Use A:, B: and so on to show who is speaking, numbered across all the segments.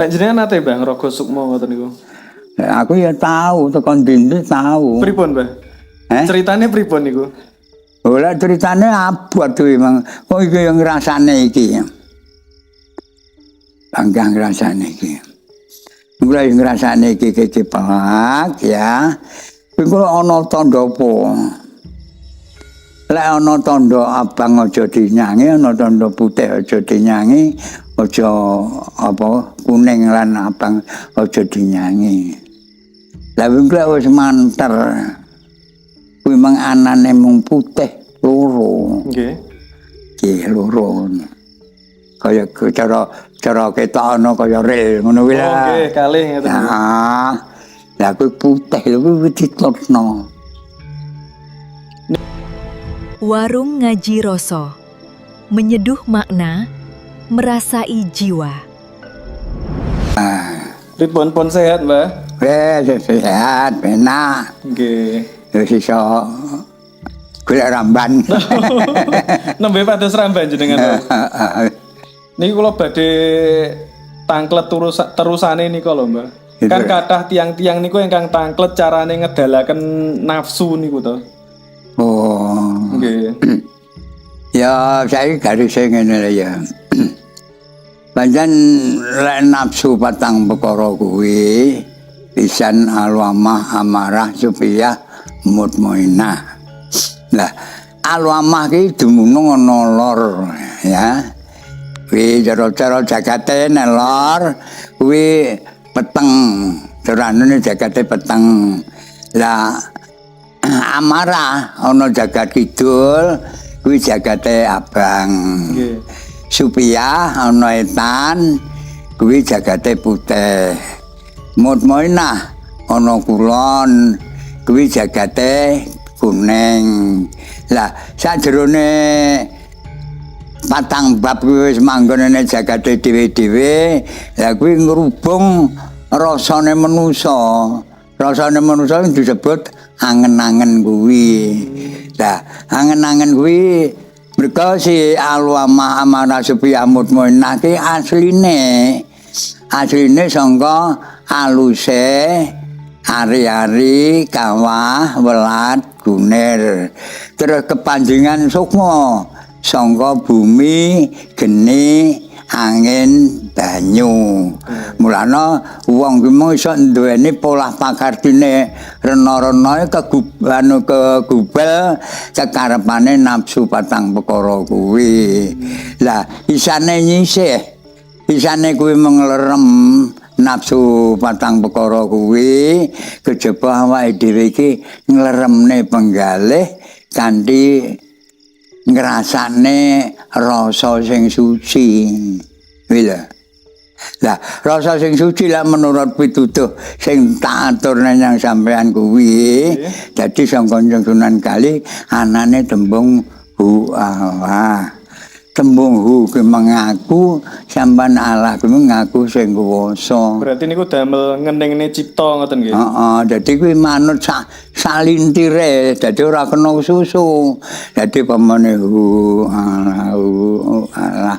A: Nek jenengan nate, Mbah, ngrogo sukma ngoten niku?
B: Aku ya tahu, tekan dindi tahu.
A: Pripun, Mbah?
B: Eh?
A: Ceritane pripun niku?
B: Ora, ceritane abot kuwi mang. Kok iki yang ngrasane iki. Bangga ngrasane iki. Mulai ngrasane iki keceplak ya. Kuwi kok ana tandha apa? Lek ana tandha abang aja dinyangi, ana tandha putih aja dinyangi, aja apa kuning lan abang aja dinyangi. Lah wingi wis manter. Kuwi mang anane mung putih loro.
A: Nggih.
B: Iki loro. Kaya cara cara ketok ana kaya rel ngono kuwi
A: Oh,
B: lah.
A: nggih, kalih ngoten niku.
B: Nah, lah kuwi putih lho kuwi ditutno.
C: Warung Ngaji Roso. Menyeduh makna, merasai jiwa.
A: Pripun, pun sehat, Mbah?
B: Wes sehat, penak.
A: Nggih.
B: Wis iso golek ramban.
A: Nembe pados ramban jenengan, Mbah. Niki kula badhe tangklet terusane nika lho, Mbah. Kan kathah tiang-tiang niku ingkang tangklet carane ngedalaken nafsu niku to.
B: Oh.
A: Nggih.
B: Ya, saya garis ngene lho ya. Pancen lek nafsu patang perkara kuwi pisan alwamah, amarah, supiyah, mutmainah. Lah, alwamah ki dumunung ana lor ya. Kuwi cara-cara jagate nek lor kuwi peteng. Carane jagate peteng. Lah, amarah ana jagat kidul kuwi jagate abang.
A: Nggih.
B: Supiyah ana etan kuwi jagate putih. Mutmainah ana kulon kuwi jagate kuning. Lah, sakjerone patang bab kuwi wis manggon ning jagate dhewe-dhewe, lah kuwi ngrubung rasane manusa. Rasane manusa disebut angen-angen kuwi. Lah, angen-angen kuwi mergo si alwamah, amarah, supiyah, mutmainah ki asline asline sangka aluse ari-ari, kawah, welat, gunir. Terus kepanjengan sukma sangka bumi, geni, angin, banyu. Mulana wong ki mau iso duweni polah pakartine rena-rena anu kegubel kekarepane nafsu patang perkara kuwi. Lah, isane nyisih, isane kuwi menglerem nafsu patang perkara kuwi kejaba awake dhewe iki ngleremne penggalih kanthi ngrasakne rasa sing suci. Kuwi lho. Lah, rasa sing suci lah menurut pituduh sing tak atur nang sampean kuwi, dadi sangka Kanjeng Sunan Kali anane tembung hu Allah. Tembung hu ki mengaku, sampean Allah kuwi ngaku sing kuwasa.
A: Berarti niku damel ngeningne cipta ngoten nggih.
B: Heeh, dadi kuwi manut sak salintire, dadi ora kena susu. Dadi pamane hu Allah, hu Allah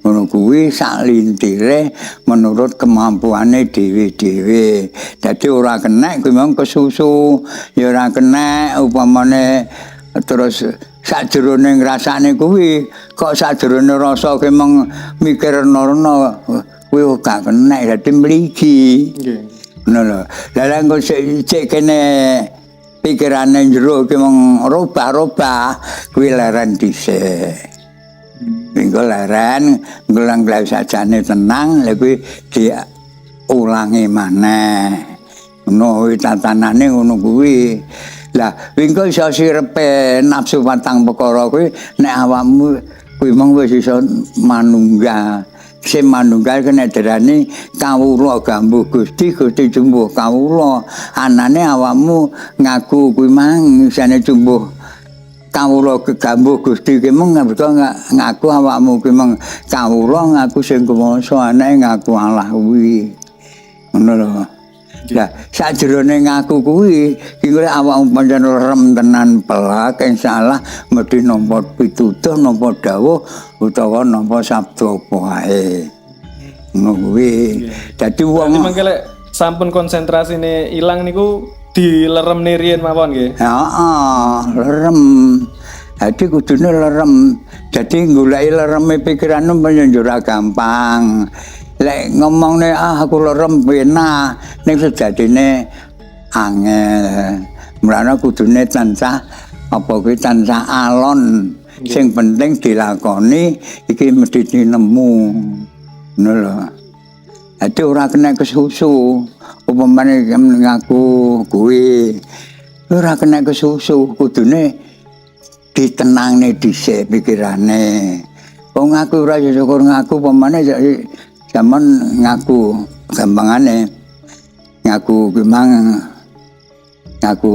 B: ngono kuwi salintire menurut kemampuane dhewe-dhewe. Dadi ora kena kuwi mung kesusu, ya ora kena upamane terus sakjerone ngrasakne kuwi kok sakjerone rasa ki mung mikir rena-rena kuwi gak kena, dadi mligi.
A: Nggih.
B: Ngono lho. Lah lha engko sik kene pikirane jero ki mung robah-robah kuwi leren dhisik. Engko leren, ngulang sajane tenang, lha kuwi diulangi maneh. Ngono kuwi tatanane ngono kuwi. Lah, engko iso sirepe nafsu patang perkara kuwi nek awakmu kuwi mung wis iso manunggal. Sing manunggal kena derani kawula gambuh Gusti, Gusti jumbuh kawula. Anane awakmu ngaku kuwi mang isane jumbuh kawula kegambuh Gusti ki mung mergo ngaku awakmu kuwi mung kawula, ngaku sing kuwasa, anake ngaku Allah kuwi. Ngono lho. Lah, sakjerone ngaku kuwi iki awakmu pancen rem tenan pelak, insyaallah mesti nampa pituduh, nampa dawuh utawa nampa sabda apa wae. Ngono kuwi. Dadi wong
A: Berarti mangke lek sampun konsentrasine ilang niku dileremne riyen mawon nggih.
B: Heeh, lerem. Dadi kudune lerem. Dadi goleki lereme pikiran pancen ora gampang. Lek ngomongne, "Ah, aku lerem," penak, ning sejatine angel. Mulane kudune tansah apa kuwi, tansah alon. Sing penting dilakoni iki mesti nemu. Ngono lho. Dadi ora kena kesusu. Upamane ngaku kuwi ora kena kesusu, kudune ditenangne dhisik pikirane. Wong ngaku ora ya syukur ngaku, pamane jaman ngaku gampangane ngaku kuwi mang, ngaku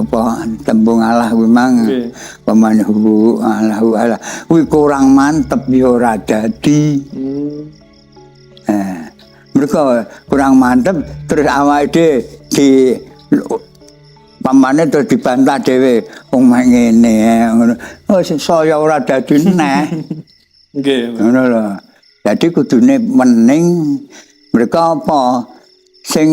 B: apa, tembung Allah kuwi mang. Pamane hu Allah, hu Allah kuwi kurang mantep ya ora dadi. Mereka kurang mantep, terus awake dhewe di pamane terus dibantah dhewe, wong mek ngene ngono. Oh, saya ora dadi neh. Ngono lho. Jadi kudune mening mereka apa sing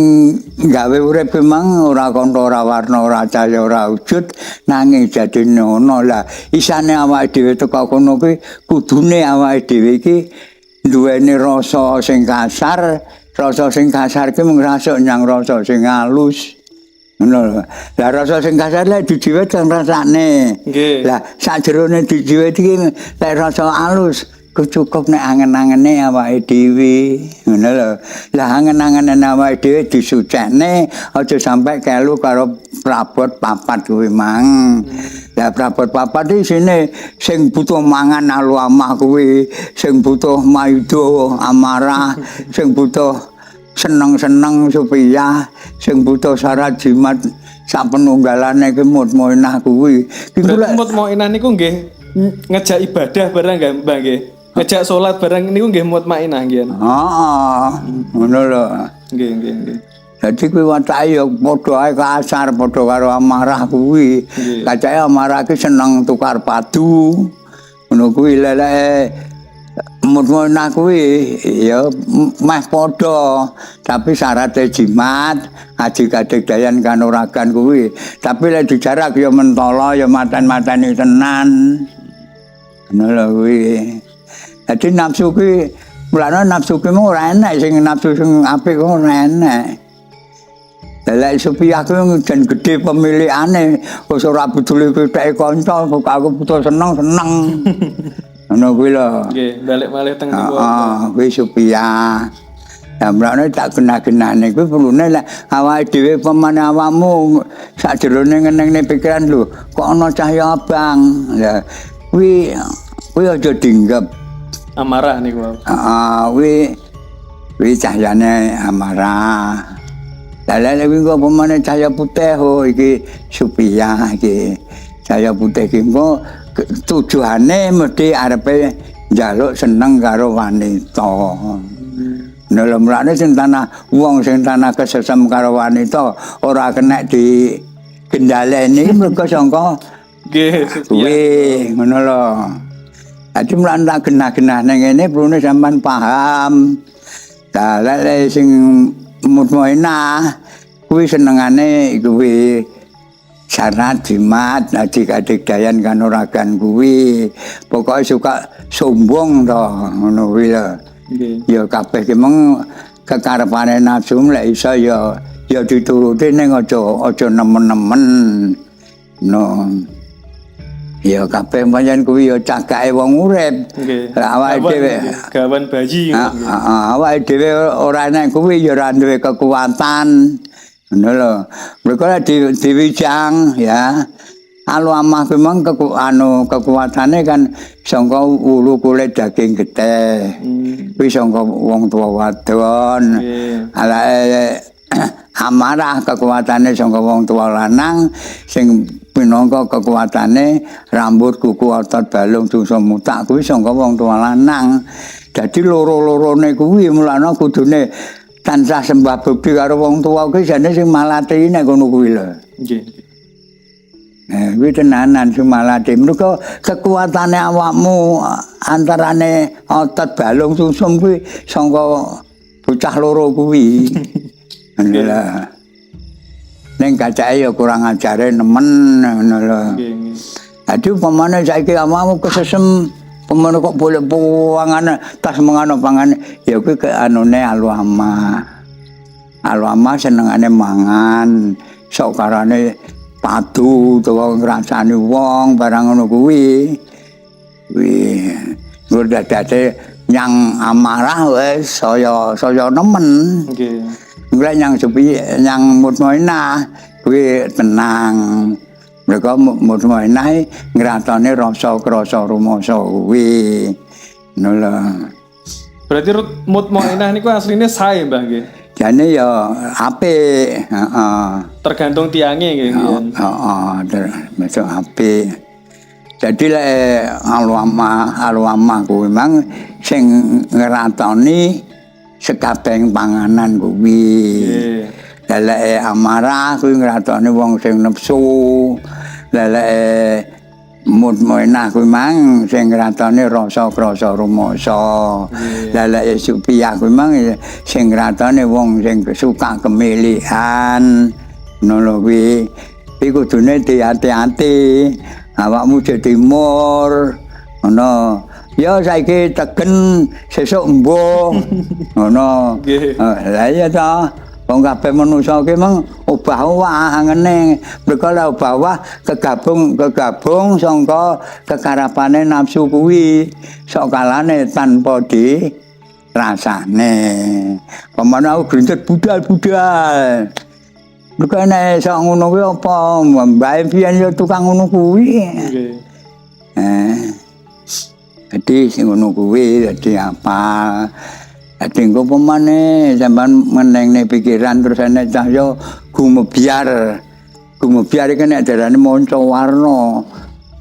B: gawe urip memang ora kantha, ora warna, ora cahya, ora wujud, nanging jadine ana. Lah, isane awake dhewe teka kono kuwi kudune awake dhewe iki duweni rasa sing kasar, rasa sing kasar ki mung rasuk nyang rasa sing halus. Ngono lho. Lah, rasa sing kasar lek dijiwit kan rasane. Lah, sakjerone dijiwit iki lek rasa halus ku cukup nek angen-angene awake dhewe. Ngono lho. Lah, angen-angene awake dhewe disucekne aja sampe kelu karo prabot papat kuwi mang. Lah, prabot papat iki sine sing butuh mangan aluamah kuwi, sing butuh maido amarah, sing butuh seneng-seneng supiyah, sing butuh syarat jimat sak penunggalane ki mutmainah kuwi. Ki
A: Berarti mutmainah niku nggih ngejak ibadah bareng nggih, Mbah, nggih? Ngejak salat bareng niku nggih mutmainah nggih.
B: Heeh, ngono lho.
A: Nggih, nggih, nggih.
B: Dadi kuwi watake ya padha ae kasar, padha karo amarah kuwi. Kacake amarah ki seneng tukar padu. Ngono kuwi leleke mutmainah kuwi ya meh padha, tapi syaratnya jimat, aji kadigdayan kanuragan kuwi. Tapi lek dijarak ya mentala ya maten-mateni tenan. Ngono lho kuwi. Dadi nafsu kuwi, mulane nafsu kuwi mau ora enek sing nafsu sing apik kuwi ora enek. Lah, lek supiyah kuwi jan gedhe pemilikane, wis ora peduli ketheke kanca, aku butuh seneng seneng. Ngono kuwi lho.
A: Nggih, balik malih teng niku.
B: Heeh, kuwi supiyah. Ya mulane tak genah-genahne kuwi perlune lek awake dhewe pemane awakmu sakjerone ngenengne pikiran lho kok ana cahya abang. Lah, kuwi kuwi aja dinggep.
A: Amarah niku.
B: Heeh, kuwi kuwi cahyane amarah. Lah, lek kuwi engko pemane cahya putih, oh iki supiyah iki. Cahya putih iki engko tujuane mesti arepe njaluk seneng karo wanita. Nah, lho, mulane sing tanah wong sing tanah kesesem karo wanita ora kena di gendaleni mergo sangka
A: Nggih, supiyah.
B: Kuwi ngono lho. Dadi mulane tak genah-genah ning ngene perlune sampean paham. Lah, lek sing mutmainah kuwi senengane kuwi syarat jimat aji kadigdayan kanuragan kuwi. Pokoke suka sombong to ngono kuwi lho. Ya kabeh ki meng kekarepane nafsu, lek iso ya ya dituruti ning aja aja nemen-nemen. No. Ya kabeh pancen kuwi ya cagake wong urip. Lah, awake dhewe
A: Gawan bayi.
B: Awake dhewe ora enek kuwi ya ora duwe kekuatan. Ngono lho. Mergo lek diwijang ya. Alu amah kuwi mong anu kekuatane kan sangka wulu kulit daging getih. Kuwi sangka wong tuwa wadon. Ala amarah kekuatane sangka wong tuwa lanang sing pinangka kekuatane rambut, kuku, otot, balung, sumsum, mutak kuwi sangka wong tuwa lanang. Dadi loro-lorone kuwi mulane kudune tansah sembah bekti karo wong tuwa kuwi jane sing malati nek ngono kuwi lho.
A: Nggih.
B: Kuwi tenanan sumalate. Mergo kekuatane awakmu antarane otot balung sumsum kuwi sangka bocah loro kuwi. Ngono lho. Ning kacake ya kurang ajare nemen ngono lho.
A: Nggih, nggih.
B: Dadi upamane saiki awakmu kesesem pemene kok boleh pangan tas mengano pangan ya kuwi ke anune aluama. Aluama senengane mangan, sok karane padu utawa ngrasani wong barang ngono kuwi. Kuwi nggo dadake nyang amarah wis saya saya nemen.
A: Nggih.
B: Engko nyang sepi nyang mutmainah kuwi tenang. Mereka mutmainah ngratone rasa krasa rumangsa kuwi. Ngono lho.
A: Berarti mutmainah niku asline sae, Mbah, nggih.
B: Jane ya apik, heeh.
A: Tergantung tiange nggih.
B: Heeh, masuk apik. Jadi lek alwamah, alwamah kuwi mang sing ngratoni sekabehing panganan kuwi.
A: Nggih.
B: Lek amarah kuwi ngratoni wong sing nepsu. Lek mutmainah kuwi mang sing ngratoni rasa krasa rumangsa. Lek supiyah kuwi mang sing ngratoni wong sing suka kemilihan. Ngono lho kuwi. Kuwi kudune diati-ati. Awakmu jadi timur. Ngono. Ya saiki tegen sesuk embuh. Ngono.
A: Nggih.
B: Lah iya ta. Wong kabeh manusa ki meng obah-obah angene. Mergo lek obah-obah kegabung sangka kekarapane nafsu kuwi. Sok kalane tanpa di rasane. Pemane aku grintet budal-budal. Mergo nek sok ngono kuwi apa mbae biyen ya tukang ngono kuwi.
A: Nggih.
B: Jadi sing ngono kuwi dadi apa? Dadi engko pemane sampean menengne pikiran terus enek cahya gumebyar. Gumebyar iki nek darane manca warna.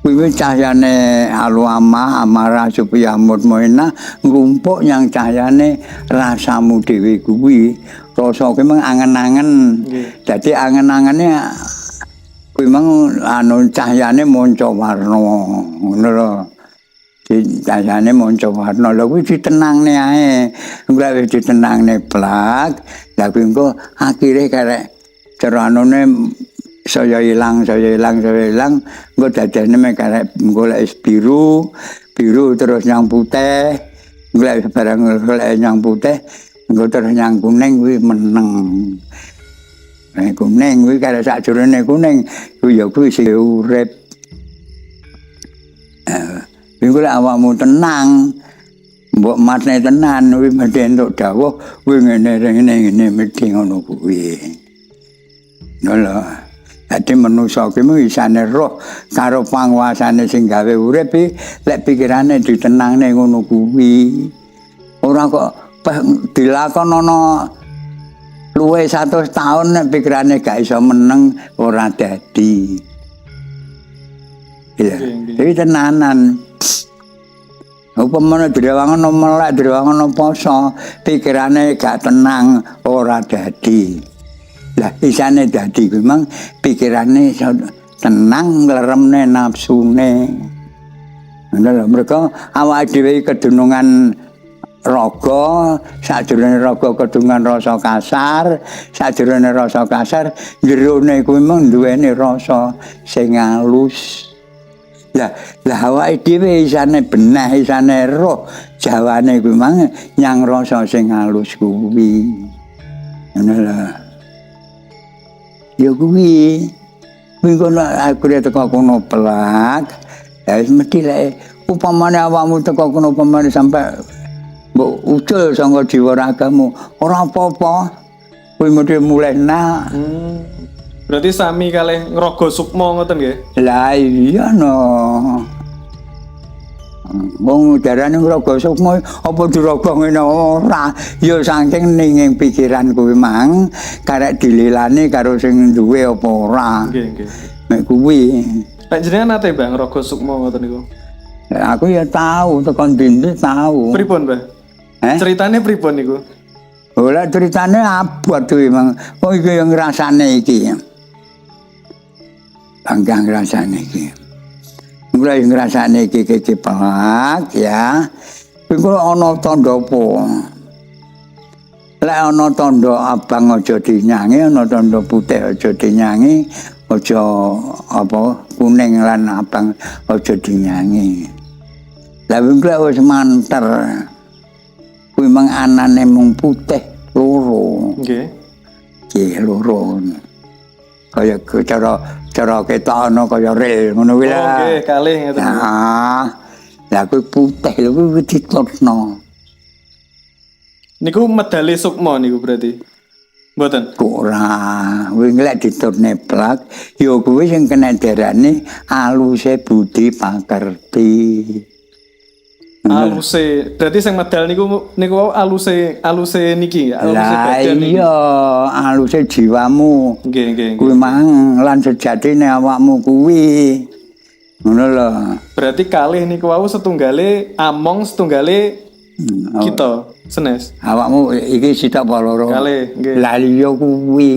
B: Kuwi cahyane aluamah, amarah supaya mutmainah ngrumpuk yang cahyane rasamu dhewe kuwi. Rasa kuwi meng angen-angen.
A: Nggih.
B: Dadi angen-angene kuwi meng anu cahyane manca warna. Ngono lho. Cahyane manca warna. Lha kuwi ditenangne ae. Engko wis ditenangne plak, lha kuwi engko akhire karek cara anune saya ilang, saya ilang, saya ilang, engko dadene mek karek golek biru, biru terus nyang putih, golek barang golek nyang putih, engko terus nyang kuning kuwi meneng. Nek kuning kuwi karek sakjroning kuning kuwi ya kuwi sing urip. Kuwi lek awakmu tenang, mbok matne tenan kuwi mesti entuk dawuh kuwi ngene ngene ngene mesti ngono kuwi. Ngono lho. Dadi manusa ki mung isane roh karo panguasane sing gawe urip iki lek pikirane ditenangne ngono kuwi. Ora kok dilakonono luwih 100 taun nek pikirane gak iso meneng ora dadi. Iya.
A: Nggih, nggih.
B: Iki tenanan. Upamane direwangono melek, direwangono poso, pikirane gak tenang ora dadi. Lah isane dadi kuwi mang pikirane iso tenang ngleremne nafsune. Ngono lho, mergo awake dhewe kedunungan raga, sajrone raga kedunungan rasa kasar, sajrone rasa kasar jerone kuwi mung duweni rasa sing alus. Lah, lah awake dhewe isane beneh, isane roh jawane kuwi mang nyang rasa sing alus kuwi. Ngono lho. Ya kuwi. Kuwi kono akhire teko kono plak. Ya wis mesti lek upamane awakmu teko kono upamane sampe mbok ucul saka jiwa ragamu, ora apa-apa. Kuwi mesti mulih nak.
A: Berarti sami kalih ngrogo sukma ngoten nggih?
B: Lah iya no. Wong darane ngrogo sukma apa dirogo ngene ora. Ya saking ninging pikiran kuwi mang karek dililani karo sing duwe apa ora.
A: Nggih, nggih.
B: Nek kuwi.
A: Nek jenengan nate, Mbah, ngrogo sukma ngoten niku?
B: Lah, aku ya tahu tekan dindi tahu.
A: Pripun, Mbah?
B: Eh?
A: Ceritane pripun niku?
B: Ora ceritane abot kuwi mang. Wong iki yang ngrasane iki. Panggah ngrasane iki. Mulai ngrasane iki iki pelak ya. Kuwi ana tandha apa? Lek ana tandha abang aja dinyangi, ana tandha putih aja dinyangi, aja apa kuning lan abang aja dinyangi. Lah kuwi wis manter. Kuwi mung anane mung putih loro.
A: Nggih.
B: Nggih, loro. Kaya cara cara ketok ana kaya rel ngono kuwi
A: Oh,
B: lah.
A: nggih, kalih ngoten.
B: Nah, lah kuwi putih lho kuwi ditutno.
A: Niku medale sukma niku berarti. Mboten.
B: Kok ora, kuwi lek ditutne plak, ya kuwi sing kena derane aluse budi pakerti.
A: Aluse. Berarti sing medal niku niku wau aluse aluse niki, aluse
B: Lah
A: badan niki.
B: iya, aluse jiwamu.
A: Nggih, nggih, nggih.
B: Kuwi mang lan sejatine awakmu kuwi. Ngono lho.
A: Berarti kalih niku wau setunggale among, setunggale kita senes.
B: Awakmu iki sitok apa loro?
A: Kalih, nggih.
B: Lah iya kuwi.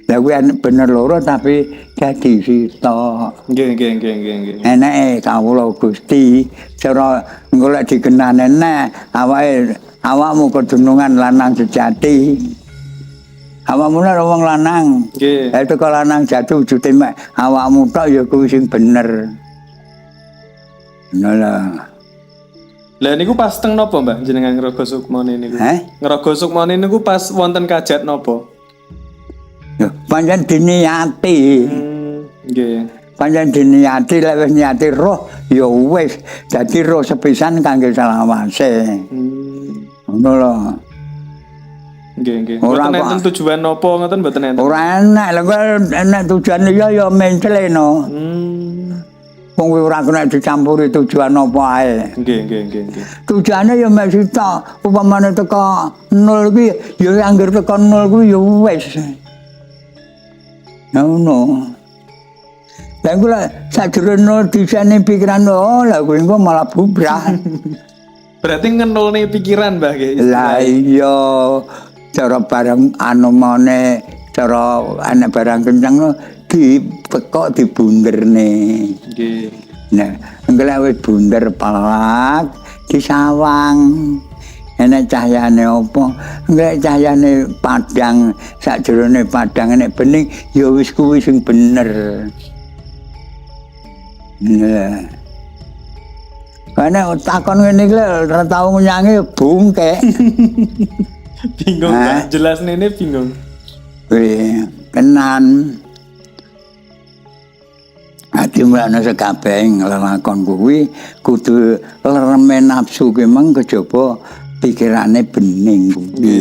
B: Lah kuwi bener loro tapi dadi sitok.
A: Nggih, nggih, nggih, nggih, nggih.
B: Eneke kawula Gusti, cara engko lek digenane nek awake awakmu kedunungan lanang sejati. Awakmu nek wong lanang.
A: Nggih.
B: Lah teko lanang jati wujude mek awakmu tok ya kuwi sing bener. Ngono lho.
A: Lah niku pas teng napa, Mbah, jenengan ngrogo sukmane niku?
B: Heh?
A: Ngrogo sukmane niku pas wonten kajat napa?
B: Lho, pancen diniati.
A: Nggih.
B: Pancen diniati, lek wis niati roh ya wis dadi roh sepisan kangge selawase. Ngono lho.
A: Nggih, nggih.
B: Ora
A: Mboten
B: kok.
A: enten tujuan napa ngoten mboten enten.
B: Ora enak lha kok enak tujuan ya ya mencele no. Wong kuwi ora kena dicampuri tujuan apa ae.
A: Nggih, nggih, nggih, nggih.
B: Tujuane ya mek sitok, upamane teko nol kuwi ya angger teko nol kuwi ya wis. Ngono. Lah iku lek sajroné nol disane pikiran, oh lah kuwi engko malah bubrah.
A: Berarti ngenolne pikiran, Mbah, nggih.
B: Lah iya, cara barang anumane cara anak barang kencang no, ditekok dibunderne.
A: Nggih.
B: Nah, engko lek wis bunder pelak disawang. Enek cahyane apa? Engko lek cahyane padang, sakjroné padang enek bening, ya wis kuwi sing bener. Nah. Karena takon ngene iki lho, ora tau nyanyi bungkek.
A: Bingung,
B: Hah?
A: Mbah. Jelas nene bingung.
B: Wih, tenan. Ati mulane sekabeh lelakon kuwi kudu lereme nafsu kuwi meng kejaba pikirane bening kuwi.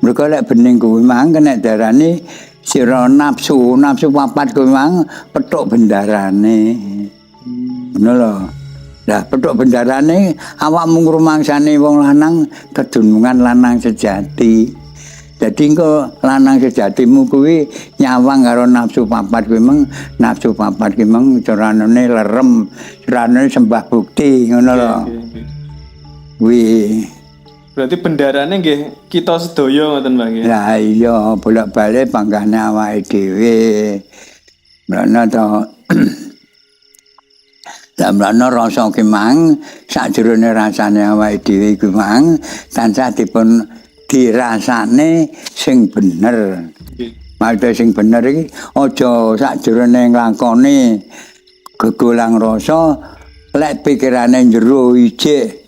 B: Mergo lek bening kuwi mang kena darani sira nafsu, nafsu papat kuwi mang petuk bendarane. Ngono lho. Lah petuk bendarane awakmu ngrumangsani wong lanang kedunungan lanang sejati. Dadi engko lanang sejatimu kuwi nyawang karo nafsu papat kuwi meng, nafsu papat kuwi meng carane lerem, carane sembah bukti ngono lho.
A: Nggih, nggih.
B: Kuwi.
A: Berarti bendarane nggih kita sedaya ngoten, Mbah, nggih.
B: Lah iya, bolak-balik panggahne awake dhewe. Mulane to lah mulane rasa ki mang sakjroné rasane awake dhewe iku mang tansah dipun dirasane sing bener.
A: Nggih.
B: Maksud sing bener iki aja sakjroné nglakoni gegolang rasa lek pikirane jero ijik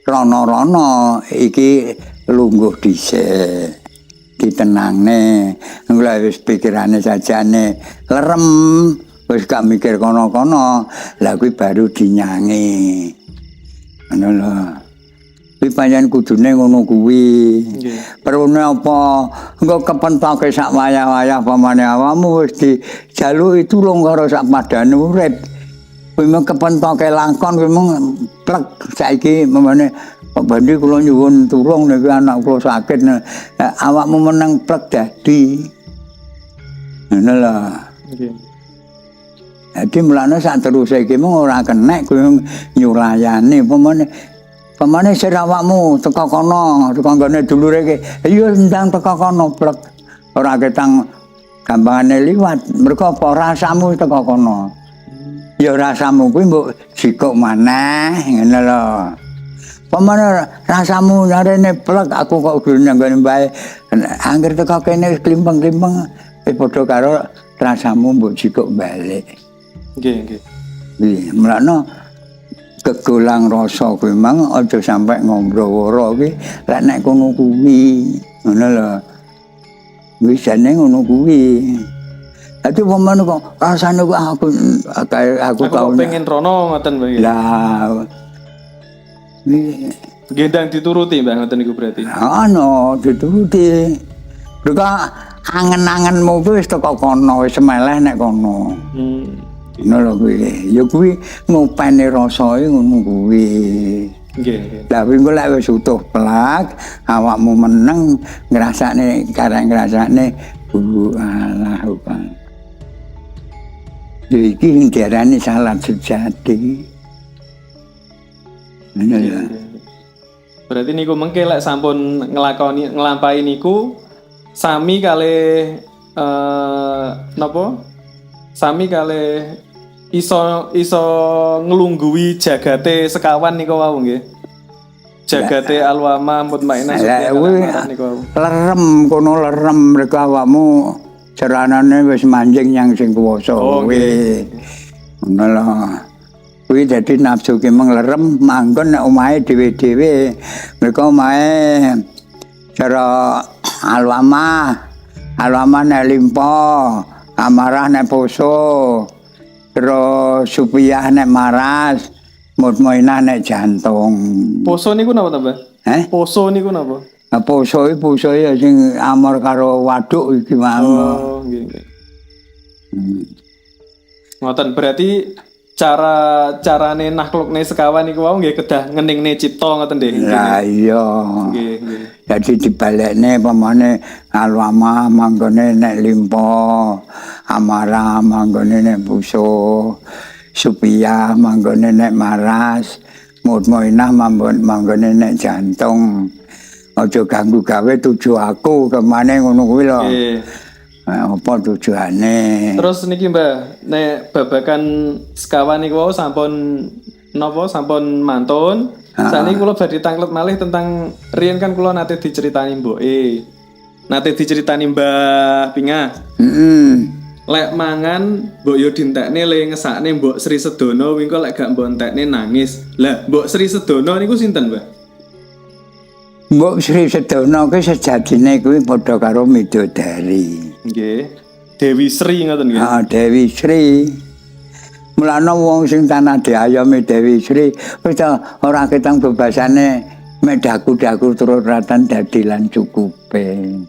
B: rono-rono iki lungguh dhisik. Ditenangne. Engko lek wis pikirane sajane lerem, wis gak mikir kono-kono, lah kuwi baru dinyangi. Ngono lho. Kuwi pancen kudune ngono kuwi.
A: Nggih.
B: Perlune apa? Engko kepentoke sak wayah-wayah pamane awakmu wis dijaluki tulung karo sak padane urip. Kuwi mung kepentoke lakon kuwi mung plek saiki memane Pak Bandi kula nyuwun tulung niki anak kula sakit. Nah, awakmu meneng plek dadi. Ngono lho.
A: Nggih.
B: Jadi mulane sak teruse iki mung ora kenek kuwi nyulayani pamane pamane sir awakmu teko kono, teko nggone dulure iki. Iya ndang teko kono plek. Ora ketang Gampangane liwat. Mergo apa rasamu teko kono. Ya rasamu kuwi mbok jikuk maneh ngono lho. Pemane rasamu nyarene plek aku kok guru nang nggone bae. Angger teko kene wis klimpeng-klimpeng wis padha karo rasamu mbok jikuk balik.
A: Nggih, nggih.
B: Kuwi mulane gegolang rasa kuwi mang aja sampe ngombroworo kuwi lek nek kono kuwi ngono lho. Kuwi jane ngono kuwi. Dadi pemane kok rasane kok aku aku,
A: Aku
B: tau
A: kok pengen rono ngoten, Mbah. Nggih.
B: Lah kuwi
A: Nggih ndang dituruti, Mbah, ngoten niku berarti.
B: Ana dituruti. Mergo angen-angenmu kuwi wis teko kono, wis semeleh nek kono. Ngono lho kuwi. Ya kuwi ngopeni rasane ngono kuwi.
A: Nggih, nggih.
B: Lah kuwi engko lek wis utuh plak, awakmu meneng ngrasakne karek ngrasakne bu alah apa. Ya iki sing diarani salat sejati. Ngono ya.
A: Berarti niku mengke lek sampun nglakoni nglampahi niku sami kalih napa? Sami kalih iso iso nglungguhi jagate sekawan niku wau nggih. Jagate alwama mutmainah
B: Lah
A: supaya
B: kuwi
A: niku wau.
B: Lerem kono lerem mergo awakmu ceranane wis manjing yang sing kuwasa kuwi. Ngono lho. Kuwi dadi nafsu ki meng lerem manggon nek omahe dhewe-dhewe. Mergo omahe cara alwama, alwama nek limpa, amarah nek poso, terus supiyah nek maras, mutmainah nek jantung.
A: Poso niku napa ta, Mbah?
B: Eh?
A: Poso niku napa?
B: Nah, poso iki poso ya sing amor karo waduk iki mau.
A: Oh, nggih, nggih. Ngoten berarti cara carane naklukne sekawan niku wau nggih kedah ngeningne cipta ngoten nggih.
B: Lah iya.
A: Nggih, nggih.
B: Jadi dibalekne pamane alwama manggone nek limpa, amarah manggone nek puso, supiyah manggone nek maras, mutmainah manggone nek jantung. Aja ganggu gawe tuju aku kemane ngono kuwi lho.
A: Nggih.
B: Nah, apa tujuane?
A: Terus niki Mbah, nek babagan sekawan niku wau sampun napa sampun mantun. Saniki kula badhe tanglet malih tentang riyen kan kula nate diceritani mboke. Nate diceritani Mbah Pingah. Lek mangan mbok yo dintekne le ngesakne Mbok Sri Sedono wingko lek gak mbok entekne nangis. Lah, Mbok Sri Sedono niku sinten, Mbah?
B: Mbok Sri Sedono kuwi sejatine kuwi padha karo midodari.
A: Nggih. Dewi Sri ngoten nggih.
B: Ah, Dewi Sri. Mulane wong sing tanah diayomi Dewi Sri wis ta ora ketang bebasane mek daku-daku turut ratan dadi lan cukupe.